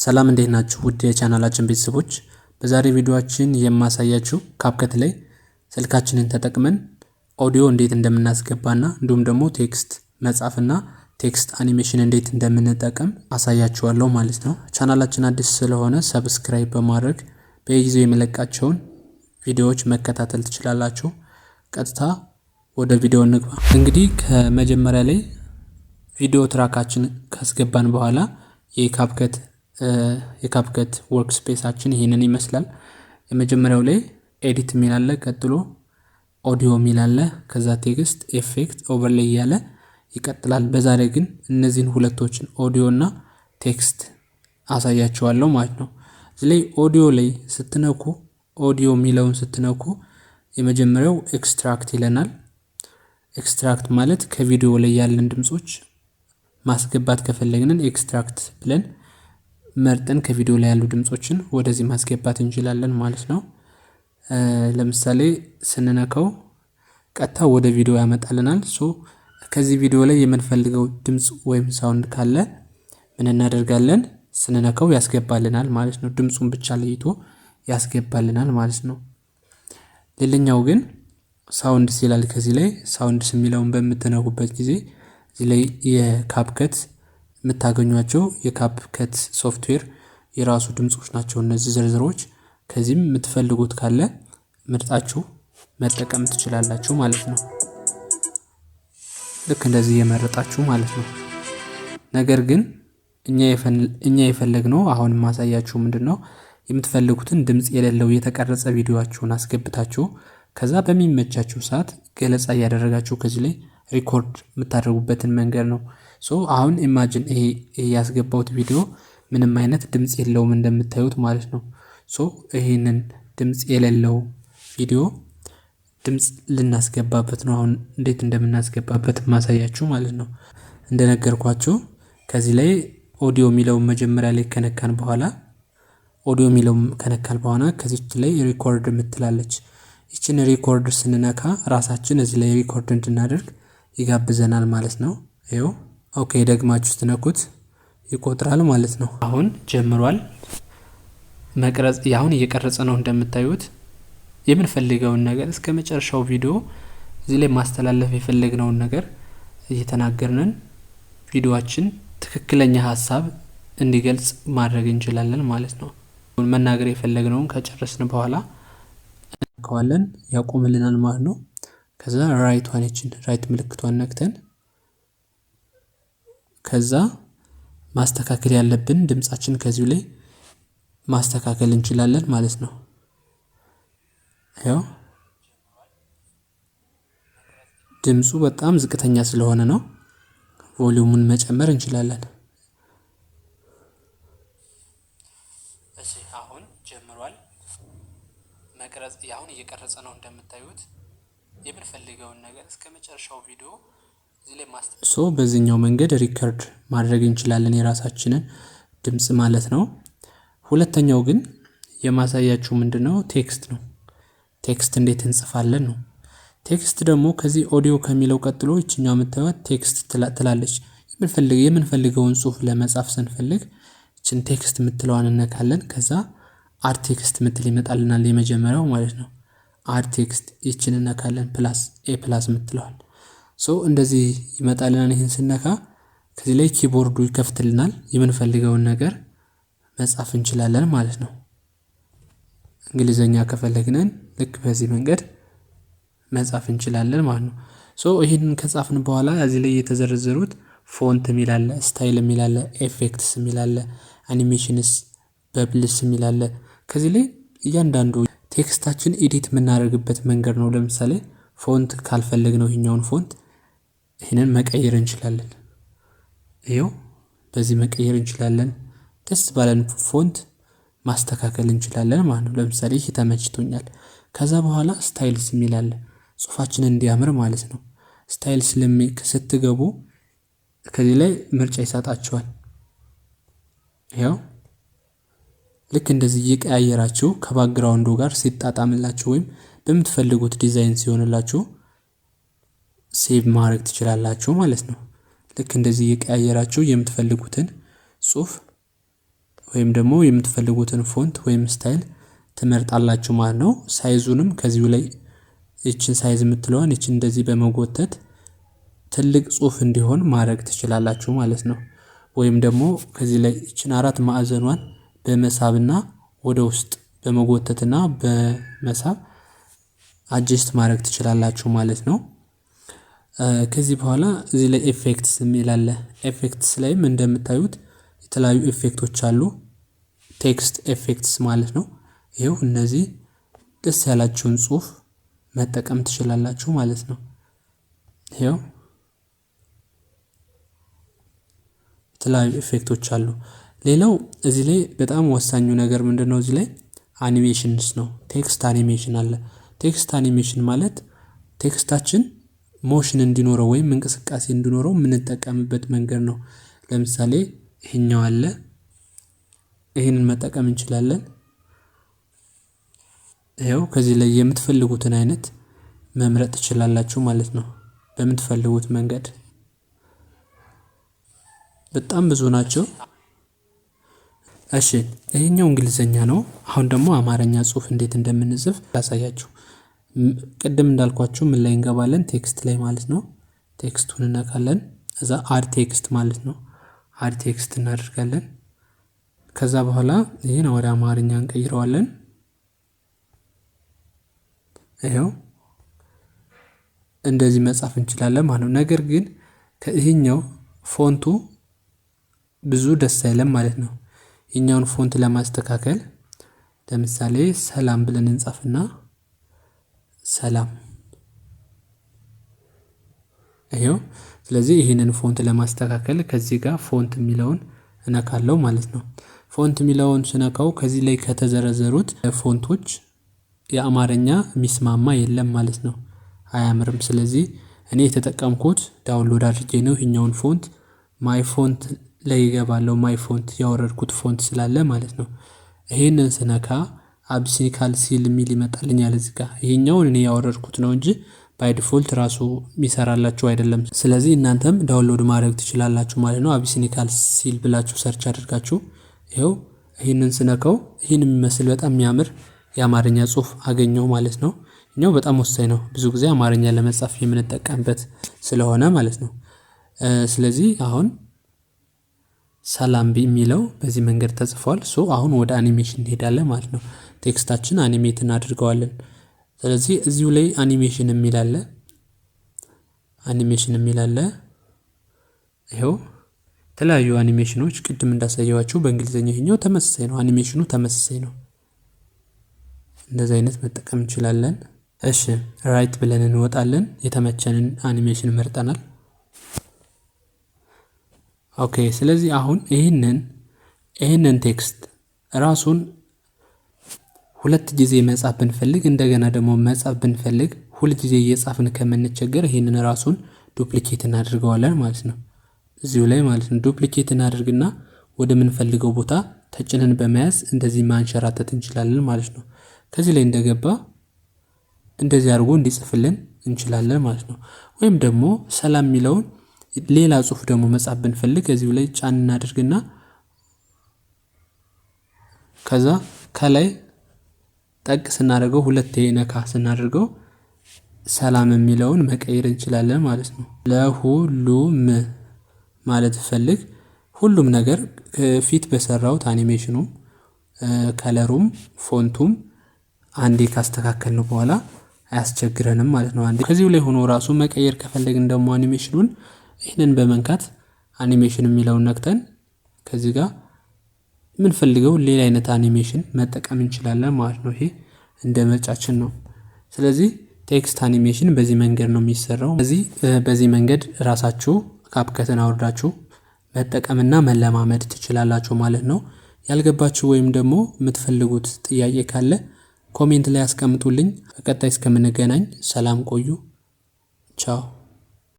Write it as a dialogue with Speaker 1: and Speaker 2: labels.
Speaker 1: ሰላም፣ እንዴት ናችሁ? ውድ የቻናላችን ቤተሰቦች፣ በዛሬ ቪዲዮአችን የማሳያችሁ CapCut ላይ ስልካችንን ተጠቅመን ኦዲዮ እንዴት እንደምናስገባና እንዲሁም ደግሞ text መጻፍና text animation እንዴት እንደምንጠቀም አሳያችኋለሁ ማለት ነው። ቻናላችን አዲስ ስለሆነ subscribe በማድረግ በየጊዜው የምለቃቸውን ቪዲዮዎች መከታተል ትችላላችሁ። ቀጥታ ወደ ቪዲዮ እንግባ። እንግዲህ ከመጀመሪያ ላይ ቪዲዮ track ኣችን ካስገባን በኋላ የ CapCut workspace ኣችን ይሄንን ይመስላል። የመጀመሪያው ላይ edit የሚል አለ፣ ቀጥሎ ኦዲዮ የሚል አለ፣ ከዛ text፣ effect፣ overlay እያለ ይቀጥላል። በዛሬ ግን እነዚህን ሁለቶችን ኦዲዮ እና text አሳያችኋለሁ ማለት ነው። እዚህ ላይ ኦዲዮ ላይ ስትነኩ፣ ኦዲዮ የሚለውን ስትነኩ የመጀመሪያው extract ይለናል። Extract ማለት ከቪዲዮ ላይ ያለን ድምጾች ማስገባት ከፈለግንን extract ብለን መርጠን ከቪዲዮ ላይ ያሉ ድምጾችን ወደዚህ ማስገባት እንችላለን ማለት ነው። ለምሳሌ ስንነካው ቀጥታ ወደ ቪዲዮ ያመጣልናል። So ከዚህ ቪዲዮ ላይ የምንፈልገው ድምጽ ወይም sound ካለ ምን እናደርጋለን? ስንነካው ያስገባልናል ማለት ነው። ድምፁን ብቻ ለይቶ ያስገባልናል ማለት ነው። ሌላኛው ግን sounds ይላል። ከዚህ ላይ sounds የሚለውን በምትነኩበት ጊዜ እዚህ ላይ የ CapCut የምታገኟቸው የ CapCut software የራሱ ድምጾች ናቸው እነዚህ ዝርዝሮች። ከዚህም የምትፈልጉት ካለ መርጣችሁ መጠቀም ትችላላችሁ ማለት ነው። ልክ እንደዚህ እየመረጣችሁ ማለት ነው። ነገር ግን እኛ የፈለግነው አሁን የማሳያችሁ ምንድን ነው? የምትፈልጉትን ድምፅ የሌለው የተቀረጸ ቪዲዮአችሁን አስገብታችሁ ከዛ በሚመቻችሁ ሰዓት ገለጻ እያደረጋችሁ ከዚህ ላይ record የምታደርጉበትን መንገድ ነው። So አሁን imagine ይሄ ያስገባሁት ቪዲዮ ምንም አይነት ድምፅ የለውም እንደምታዩት ማለት ነው። So ይሄንን ድምፅ የሌለው ቪዲዮ ድምፅ ልናስገባበት ነው። አሁን እንዴት እንደምናስገባበት ማሳያችሁ ማለት ነው። እንደነገርኳችሁ ከዚህ ላይ ኦዲዮ የሚለውን መጀመሪያ ላይ ከነካን በኋላ፣ ኦዲዮ የሚለውን ከነካን በኋላ ከዚች ላይ record የምትላለች፣ ይችን record ስንነካ ራሳችን እዚህ ላይ record እንድናደርግ ይጋብዘናል ማለት ነው። ይኸው okay፣ ደግማችሁ ስትነኩት ይቆጥራል ማለት ነው። አሁን ጀምሯል መቅረጽ። አሁን እየቀረጸ ነው እንደምታዩት። የምንፈልገውን ነገር እስከ መጨረሻው ቪዲዮ እዚህ ላይ ማስተላለፍ የፈለግነውን ነገር እየተናገርንን ቪዲዮአችን ትክክለኛ ሀሳብ እንዲገልጽ ማድረግ እንችላለን ማለት ነው። መናገር የፈለግነውን ከጨረስን በኋላ እንነካዋለን፣ ያቆምልናል ማለት ነው። ከዛ right ቷን፣ ይችን right ምልክቷን ነክተን ከዛ ማስተካከል ያለብን ድምጻችን ከዚሁ ላይ ማስተካከል እንችላለን ማለት ነው። ያው ድምፁ በጣም ዝቅተኛ ስለሆነ ነው። Volume ኡን መጨመር እንችላለን። እሺ፣ አሁን ጀምሯል መቅረጽ። አሁን እየቀረጸ ነው እንደምታዩት። የምንፈልገውን ነገር እስከ መጨረሻው ቪዲዮ እዚህ ላይ so በዚህኛው መንገድ record ማድረግ እንችላለን የራሳችንን ድምጽ ማለት ነው። ሁለተኛው ግን የማሳያችሁ ምንድነው? Text ነው። Text እንዴት እንጽፋለን ነው። Text ደግሞ ከዚህ ኦዲዮ ከሚለው ቀጥሎ ይችኛው የምታዩት text ትላለች። የምንፈልገውን ጽሁፍ ለመጻፍ ስንፈልግ ይችን text የምትለዋን እነካለን። ከዛ add text ምትል ይመጣልናል የመጀመሪያው ማለት ነው። Add text ይችን እነካለን፣ plus a plus የምትለዋል። So እንደዚህ ይመጣልናል። ይህን ስነካ ከዚህ ላይ keyboard ኡ ይከፍትልናል። የምንፈልገውን ነገር መጻፍ እንችላለን ማለት ነው። እንግሊዘኛ ከፈለግንን ልክ በዚህ መንገድ መጻፍ እንችላለን ማለት ነው። So ይህንን ከጻፍን በኋላ እዚህ ላይ የተዘረዘሩት font የሚል አለ፣ style የሚል አለ፣ effects የሚል አለ፣ animations፣ bubbles የሚል አለ። ከዚህ ላይ እያንዳንዱ text ኣችን edit የምናደርግበት መንገድ ነው። ለምሳሌ font ካልፈለግነው ይሄኛውን font ይህንን መቀየር እንችላለን። ይኸው በዚህ መቀየር እንችላለን። ደስ ባለን font ማስተካከል እንችላለን ማለት ነው። ለምሳሌ ይህ ተመችቶኛል። ከዛ በኋላ styles የሚል አለ፣ ጽሁፋችንን እንዲያምር ማለት ነው። Styles ስትገቡ ከዚህ ላይ ምርጫ ይሰጣችኋል። ያው ልክ እንደዚህ እየቀያየራችሁ ከ background ኡ ጋር ሲጣጣምላችሁ ወይም በምትፈልጉት ዲዛይን ሲሆንላችሁ save ማድረግ ትችላላችሁ ማለት ነው። ልክ እንደዚህ እየቀያየራችሁ የምትፈልጉትን ጽሁፍ ወይም ደግሞ የምትፈልጉትን font ወይም style ትመርጣላችሁ ማለት ነው። Size ኡንም ከዚሁ ላይ ይችን size የምትለዋን ይችን እንደዚህ በመጎተት ትልቅ ጽሁፍ እንዲሆን ማድረግ ትችላላችሁ ማለት ነው። ወይም ደግሞ ከዚህ ላይ ይችን አራት ማዕዘኗን በመሳብና ወደ ውስጥ በመጎተትና በመሳብ adjust ማድረግ ትችላላችሁ ማለት ነው። ከዚህ በኋላ እዚህ ላይ effects የሚል አለ። Effects ላይም እንደምታዩት የተለያዩ effect ኦች አሉ። Text effects ማለት ነው። ይኸው እነዚህ ደስ ያላችሁን ጽሁፍ መጠቀም ትችላላችሁ ማለት ነው። ይኸው የተለያዩ effect ኦች አሉ። ሌላው እዚህ ላይ በጣም ወሳኙ ነገር ምንድነው? እዚህ ላይ animations ነው። Text animation አለ። Text animation ማለት text ኣችን motion እንዲኖረው ወይም እንቅስቃሴ እንዲኖረው የምንጠቀምበት መንገድ ነው። ለምሳሌ ይሄኛው አለ። ይሄንን መጠቀም እንችላለን። ይኸው ከዚህ ላይ የምትፈልጉትን አይነት መምረጥ ትችላላችሁ ማለት ነው። በምትፈልጉት መንገድ በጣም ብዙ ናቸው። እሺ፣ ይሄኛው እንግሊዘኛ ነው። አሁን ደግሞ አማርኛ ጽሁፍ እንዴት እንደምንጽፍ ላሳያችሁ። ቅድም እንዳልኳችሁ ምን ላይ እንገባለን? Text ላይ ማለት ነው። Text ኡን እነካለን። እዛ add text ማለት ነው። Add text እናደርጋለን። ከዛ በኋላ ይሄን ወደ አማርኛ እንቀይረዋለን። ይኸው እንደዚህ መጻፍ እንችላለን ማለት ነው። ነገር ግን ከይሄኛው font ኡ ብዙ ደስ አይልም ማለት ነው። ይሄኛውን font ለማስተካከል ለምሳሌ ሰላም ብለን እንጻፍና ሰላም፣ ይኸው። ስለዚህ ይሄንን font ለማስተካከል ከዚህ ጋር font የሚለውን እነካለሁ ማለት ነው። Font የሚለውን ስነካው ከዚህ ላይ ከተዘረዘሩት font ኦች የአማርኛ የሚስማማ የለም ማለት ነው። አያምርም። ስለዚህ እኔ የተጠቀምኩት download አድርጌ ነው ይሄኛውን font። My font ላይ እገባለሁ። My font ያወረድኩት font ስላለ ማለት ነው። ይሄንን ስነካ Abyssinian Seal የሚል ይመጣልኛል እዚህ ጋር። ይሄኛውን እኔ ያወረድኩት ነው እንጂ by default ራሱ የሚሰራላችሁ አይደለም። ስለዚህ እናንተም download ማድረግ ትችላላችሁ ማለት ነው። Abyssinian Seal ብላችሁ search አድርጋችሁ ይኸው ይህንን ስነካው ይህን የሚመስል በጣም የሚያምር የአማርኛ ጽሁፍ አገኘው ማለት ነው። እኛው በጣም ወሳኝ ነው። ብዙ ጊዜ አማርኛ ለመጻፍ የምንጠቀምበት ስለሆነ ማለት ነው። ስለዚህ አሁን ሰላም የሚለው በዚህ መንገድ ተጽፏል። So አሁን ወደ አኒሜሽን እንሄዳለን ማለት ነው። Text ኣችን animate እናድርገዋለን። ስለዚህ እዚሁ ላይ አኒሜሽን የሚል አለ። አኒሜሽን የሚል አለ። ይኸው የተለያዩ አኒሜሽኖች ቅድም እንዳሳየዋችሁ በእንግሊዘኛ ይሄኛው ተመሳሳይ ነው። አኒሜሽኑ ተመሳሳይ ነው። እንደዚህ አይነት መጠቀም እንችላለን። እሺ፣ right ብለን እንወጣለን። የተመቸንን አኒሜሽን መርጠናል። Okay፣ ስለዚህ አሁን ይህንን text ራሱን ሁለት ጊዜ መጻፍ ብንፈልግ፣ እንደገና ደግሞ መጻፍ ብንፈልግ፣ ሁል ጊዜ እየጻፍን ከምንቸገር ይህንን ራሱን duplicate እናደርገዋለን ማለት ነው። እዚሁ ላይ ማለት ነው። Duplicate እናደርግና ወደምንፈልገው ቦታ ተጭነን በመያዝ እንደዚህ ማንሸራተት እንችላለን ማለት ነው። ከዚህ ላይ እንደገባ እንደዚህ አድርጎ እንዲጽፍልን እንችላለን ማለት ነው። ወይም ደግሞ ሰላም የሚለውን ሌላ ጽሁፍ ደግሞ መጻፍ ብንፈልግ እዚሁ ላይ ጫን እናድርግና ከዛ ከላይ ጠቅ ስናደርገው፣ ሁለቴ ነካ ስናደርገው ሰላም የሚለውን መቀየር እንችላለን ማለት ነው። ለሁሉም ማለት ብፈልግ ሁሉም ነገር ፊት በሰራሁት አኒሜሽኑም፣ color ኡም፣ font ኡም አንዴ ካስተካከልን በኋላ አያስቸግረንም ማለት ነው። አንዴ ከዚሁ ላይ ሆኖ ራሱ መቀየር ከፈለግን ደግሞ አኒሜሽኑን ይህንን በመንካት አኒሜሽን የሚለውን ነክተን ከዚህ ጋር የምንፈልገው ሌላ አይነት አኒሜሽን መጠቀም እንችላለን ማለት ነው። ይሄ እንደ ምርጫችን ነው። ስለዚህ text animation በዚህ መንገድ ነው የሚሰራው። በዚህ መንገድ ራሳችሁ CapCut ን አውርዳችሁ መጠቀምና መለማመድ ትችላላችሁ ማለት ነው። ያልገባችሁ ወይም ደግሞ የምትፈልጉት ጥያቄ ካለ comment ላይ አስቀምጡልኝ። በቀጣይ እስከምንገናኝ ሰላም ቆዩ። ቻው።